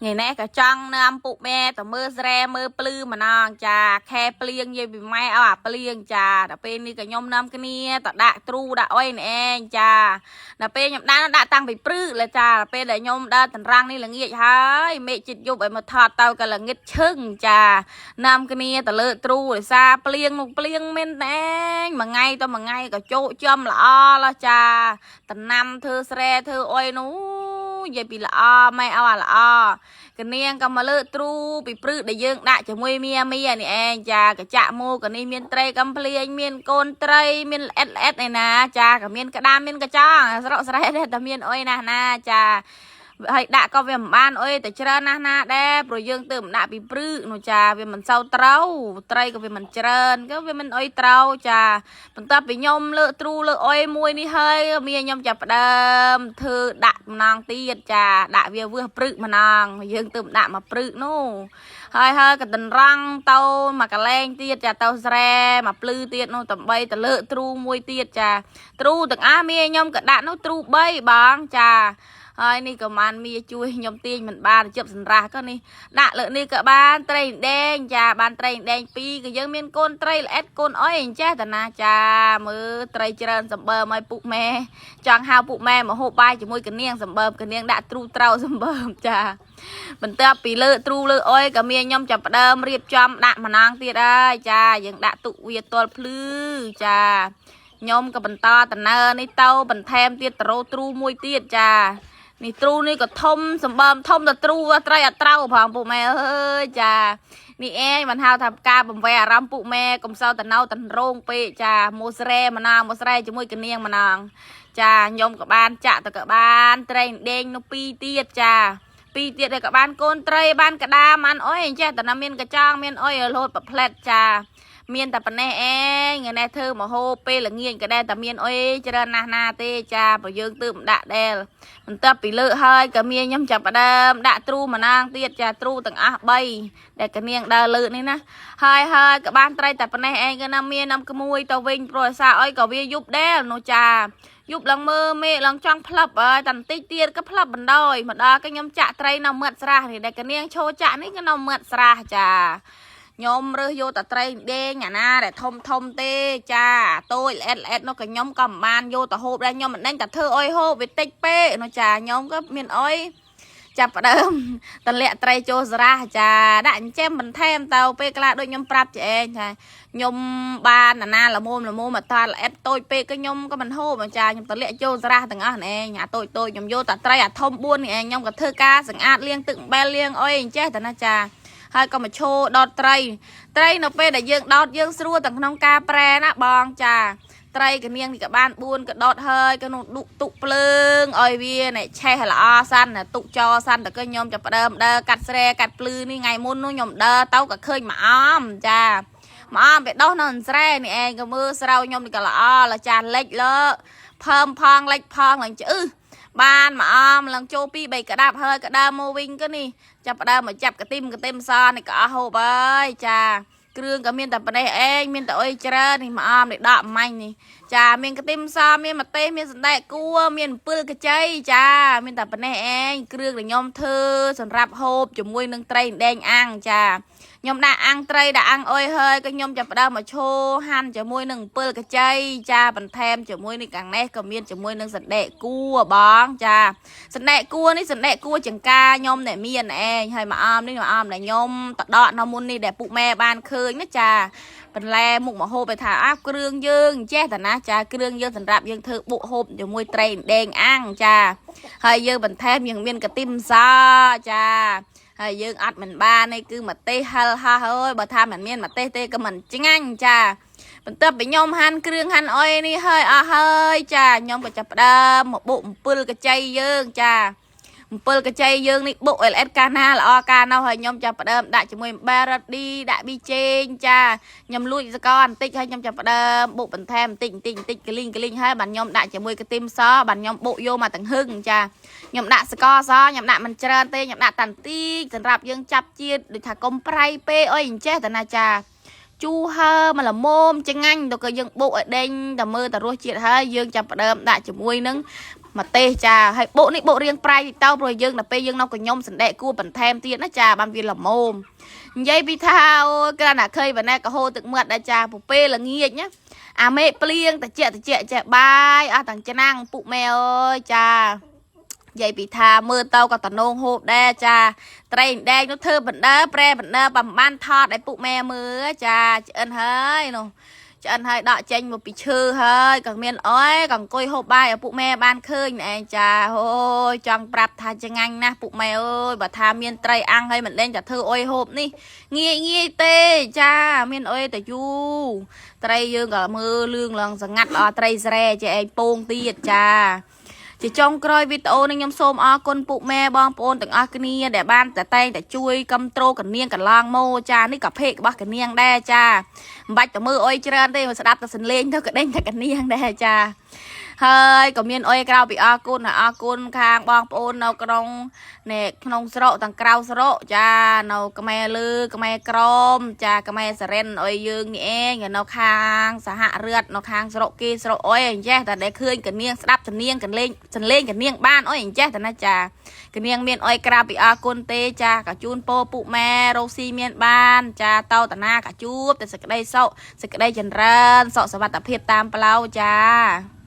ថ្ងៃនេះក៏ចង់នាំពុកម៉ែទៅមើលស្រែមើលភ្លឺម្ដងចាខែភ្លៀងនិយាយពីម៉ែឲ្យអាភ្លៀងចាដល់ពេលនេះក៏ខ្ញុំនាំគ្នាទៅដាក់ទ្រូដាក់អុយនេះឯងចាដល់ពេលខ្ញុំដាក់ដាក់តាំងពីព្រឹកលើចាដល់ពេលដែលខ្ញុំដើរតម្រាំងនេះល្ងាចហើយមេឃចិត្តយប់ឲ្យមកថតទៅក៏ល្ងិតឈឹងចានាំគ្នាទៅលើទ្រូដោយសារភ្លៀងនោះភ្លៀងមែនតែងមួយថ្ងៃទៅមួយថ្ងៃក៏ជោកចំល្អឡោះចាតំណាំធ្វើស្រែធ្វើអុយនោះនិយាយពីល្អម៉ែឲ្យអាល្អ កនាងក៏មកលើកទ្រូពីព្រឹកដែលយើងដាក់ជាមួយមៀមៀនេះឯងចាកចាក់មកក៏នេះមានត្រីកំភ្លៀងមានកូនត្រីមានល្អិតល្អិតឯណាចាក៏មានក្តាមមានកញ្ចង់ស្រុកស្រែដែរតែមានអុយណាស់ណាចាហើយដាក់ក៏វាមិនបានអុយតែច្រើនណាស់ណាដែរព្រោះយើងទៅមិនដាក់ពីព្រឹកនោះចាវាមិនសូវត្រូវត្រីក៏វាមិនច្រើនក៏វាមិនអុយត្រូវចាបន្ទាប់ពីខ្ញុំលើកទ្រូលើកអុយមួយនេះហើយមានខ្ញុំចាប់ផ្ដើមធ្វើដាក់ម្ដងទៀតចាដាក់វាវឹសព្រឹកម្ដងយើងទៅដាក់មកព្រឹកនោះហើយហើយក៏តម្រង់ទៅមកកលែងទៀតចាទៅស្រែមកភ្លឺទៀតនោះដើម្បីទៅលើកទ្រូមួយទៀតចាទ្រូទាំងអស់មានខ្ញុំក៏ដាក់នោះទ្រូ3បងចាហើយនេះក៏បានមីជួយខ្ញុំទាញមិនបានជិបសម្រាស់ក៏នេះដាក់លើកនេះក៏បានត្រីដេងចាបានត្រីដេងពីរក៏យើងមានកូនត្រីល្អិតកូនអុយអញ្ចេះតាណាចាមើលត្រីច្រើនសម្បើមឲ្យពុកម៉ែចង់ហៅពុកម៉ែមកហូបបាយជាមួយកនាងសម្បើមកនាងដាក់ទ្រូត្រូវសម្បើមចាបន្ទាប់ពីលើកទ្រូលើកអុយក៏មានខ្ញុំចាប់ផ្ដើមរៀបចំដាក់ម្ដងទៀតហើយចាយើងដាក់ទុកវាទល់ភ្លឺចាខ្ញុំក៏បន្តតំណើនេះទៅបន្ថែមទៀតត្រោទ្រូមួយទៀតចានេះទ្រូនេះក៏ធំសម្បើមធំតែទ្រូត្រីអត់ត្រូវផងពុកម៉ែអើយចានេះឯងមិនហៅថាការបំវែអារម្មណ៍ពុកម៉ែកុំសោតណៅតរោងពេកចាមកស្រែម្ដងមកស្រែជាមួយកនាងម្ដងចាខ្ញុំក៏បានចាក់ទៅក៏បានត្រីដេងនោះពីរទៀតចាពីរទៀតក៏បានកូនត្រីបានកដាមបានអុយអញ្ចេះតែណាមានកចង់មានអុយរហូតប្រផ្លែតចាមានតែប៉ុណ្ណេះឯងថ្ងៃនេះធ្វើមហូបពេលល្ងាចក៏ដែរតែមានអុយច្រើនណាស់ណាទេចាព្រោះយើងទើបមិនដាក់ដែលបន្ទាប់ពីលើកហើយក៏មានខ្ញុំចាប់ផ្ដើមដាក់ទ្រូម្ដងទៀតចាទ្រូទាំងអស់3ដែលកនាងដើរលើកនេះណាហើយហើយក៏បានត្រីតែប៉ុណ្ណេះឯងក៏ណាមាននំក្មួយទៅវិញព្រោះអាសាអុយក៏វាយប់ដែរនោះចាយប់ឡើងមើមេឡើងចង់ផ្លឹបហើយតែបន្តិចទៀតក៏ផ្លឹបបណ្ដោយមកដល់ក៏ខ្ញុំចាក់ត្រីនៅមាត់ស្រះនេះដែលកនាងឈោចាក់នេះក៏នៅមាត់ស្រះចាខ្ញុំរើសយកតែត្រីដេងអាណាដែលធំធំទេចាតូចល្អិតល្អិតនោះក៏ខ្ញុំក៏មិនបានយកទៅហូបដែរខ្ញុំមិនដឹងតែធ្វើអុយហូបវាតិចពេកនោះចាខ្ញុំក៏មានអុយចាប់ផ្ដើមតម្លាក់ត្រីចូលស្រះចាដាក់ចិញ្ចឹមបន្ថែមទៅពេលខ្លះដូចខ្ញុំប្រាប់ចែងថាខ្ញុំបានអាណាល្មមល្មមមកតាល្អិតតូចពេកក៏ខ្ញុំក៏មិនហូបចាខ្ញុំតម្លាក់ចូលស្រះទាំងអស់នេះឯងអាតូចតូចខ្ញុំយកតែត្រីអាធំ4នេះឯងខ្ញុំក៏ធ្វើការសម្អាតលាងទឹកអំបិលលាងអុយអញ្ចេះតាណាចាហើយក៏មកឈោដតត្រីត្រីនៅពេលដែលយើងដោតយើងស្រួលទាំងក្នុងការប្រែណាបងចាត្រីកនាងនេះក៏បាន4ក៏ដតហើយក៏នោះឌុទុកភ្លើងឲ្យវានេះឆេះល្អសិនទុកចោសិនតែក៏ខ្ញុំចាប់ផ្ដើមដើរកាត់ស្រែកាត់ភ្លឺនេះថ្ងៃមុននោះខ្ញុំដើរទៅក៏ឃើញមួយអមចាមួយអមវាដោះនៅស្រែនេះឯងក៏មើលស្រូវខ្ញុំនេះក៏ល្អលចាលិចលើផើមផងលិចផងឡើងឆ្អឹះបានមួយអមឡើងចូល2 3ក្តាប់ហើយក៏ដើរមកវិញក៏នេះចាប់ផ្ដើមមកចាប់កទីមកទីមសនេះក៏អស់ហូបហើយចាគ្រឿងក៏មានតែប៉ុណ្ណេះឯងមានតែអុយច្រើននេះមួយអមនេះដកម៉ាញ់នេះចាមានកទីមសមានម្ទេសមានសណ្តែកគួមានអំពិលកចីចាមានតែប៉ុណ្ណេះឯងគ្រឿងដែលខ្ញុំធ្វើសម្រាប់ហូបជាមួយនឹងត្រីដេងអាំងចាខ្ញុំដាក់អាំងត្រីដាក់អាំងអុយហើយក៏ខ្ញុំចាប់ផ្ដើមមកឈោហាន់ជាមួយនឹងអំពិលកចីចាបន្ថែមជាមួយនឹងខាងនេះក៏មានជាមួយនឹងសណ្តែកគួបងចាសណ្តែកគួនេះសណ្តែកគួចង្ការខ្ញុំអ្នកមានឯងហើយមួយអមនេះមួយអមដែលខ្ញុំតដកនៅមុននេះដែលពុកម៉ែបានឃើញណាចាបន្លែមុខមហូបឲ្យថាអាគ្រឿងយើងចេះតាណាចាគ្រឿងយើងសម្រាប់យើងធ្វើបុកហូបជាមួយត្រីដេងអាំងចាហើយយើងបន្ថែមយើងមានកទីមសចាហើយយើងអត់មិនបាននេះគឺម្ទេសហិលហោះអើយបើថាមិនមានម្ទេសទេក៏មិនឆ្ងាញ់ចាបន្ទាប់ពីខ្ញុំហាន់គ្រឿងហាន់អុយនេះហើយអស់ហើយចាខ្ញុំក៏ចាប់ផ្ដើមមកបុកអំពិលកចីយើងចាអំពិលកចីយើងនេះបុកអិលអិតកាលណាល្អកាលនោះហើយខ្ញុំចាប់ផ្ដើមដាក់ជាមួយអំបិលរ៉ាឌីដាក់ប៊ីចេងចាខ្ញុំលួចសកបន្តិចហើយខ្ញុំចាប់ផ្ដើមបុកបន្ថែមបន្តិចបន្តិចបន្តិចកលីងកលីងហើយបានខ្ញុំដាក់ជាមួយកាទីមសបានខ្ញុំបុកយកមកទាំងហឹងចាខ្ញុំដាក់សកសខ្ញុំដាក់មិនច្រើនទេខ្ញុំដាក់តាន់តិចសម្រាប់យើងចាប់ជាតិដូចថាកុំប្រៃពេកអីអញ្ចេះតាណាចាជូរហើមកល្មមចងាញ់ទៅក៏យើងបុកឲ្យដេញតែមើលតែរសជាតិហើយយើងចាប់ផ្ដើមដាក់ជាមួយនឹង ម្ទេសចាហើយបុកនេះបុករៀងប្រៃតិចទៅព្រោះយើងដល់ពេលយើងនៅកញ្ញុំសណ្ដែកគួរបន្ថែមទៀតណាចាបានវាល្មមនិយាយពីថាអូយគ្រាន់តែឃើញបើណែក៏ហូរទឹកមាត់ដែរចាពពេលល្ងាចណាអាមេឃភ្លៀងតិចតិចចេះបាយអស់ទាំងឆ្នាំងពុកម៉ែអើយចានិយាយពីថាមើលទៅក៏តំណងហូបដែរចាត្រីអណ្ដែងនោះធ្វើបណ្ដើប្រែបណ្ដើបំបានថតឲ្យពុកម៉ែមើលចាឆ្អិនហើយនោះឆ្អិនហើយដកចេញមកពីឈើហើយក៏មានអុយក៏អង្គុយហូបបាយឲ្យពុកម៉ែបានឃើញឯងចាអូយចង់ប្រាប់ថាឆ្ងាញ់ណាស់ពុកម៉ែអើយបើថាមានត្រីអាំងហើយមិនដេញតែធ្វើអុយហូបនេះងាយងាយទេចាមានអុយតែយូរត្រីយើងក៏មើលលឿងឡើងសងាត់ល្អត្រីស្រែចេះឯងពងទៀតចាជាចុងក្រោយវីដេអូនេះខ្ញុំសូមអរគុណពុកម៉ែបងប្អូនទាំងអស់គ្នាដែលបានតែតែងតែជួយគ្រប់ត្រូលកនាងកន្លងមកចានេះក៏ភេករបស់កនាងដែរចាមិនបាច់ទៅមើលអុយច្រើនទេមកស្ដាប់តែសន្លេងទៅក៏ដេញតែកនាងដែរចាហើយក៏មានអុយក្រៅពីអរគុណអរគុណខាងបងប្អូននៅក្នុងនេះក្នុងស្រុកទាំងក្រៅស្រុកចានៅខ្មែរលើខ្មែរក្រមចាខ្មែរសរិនអុយយើងនេះឯងនៅខាងសហរដ្ឋនៅខាងស្រុកគេស្រុកអុយអញ្ចេះតែដែលឃើញកនាងស្ដាប់ជំនាញកលេងសន្លេងកនាងបានអុយអញ្ចេះតែណាចាកនាងមានអុយក្រៅពីអរគុណទេចាក៏ជូនពោពុកម៉ែរកស៊ីមានបានចាតោតនាក៏ជួបតែសេចក្តីសុខសេចក្តីចម្រើនសុខសុវត្ថិភាពតាមផ្លូវចា។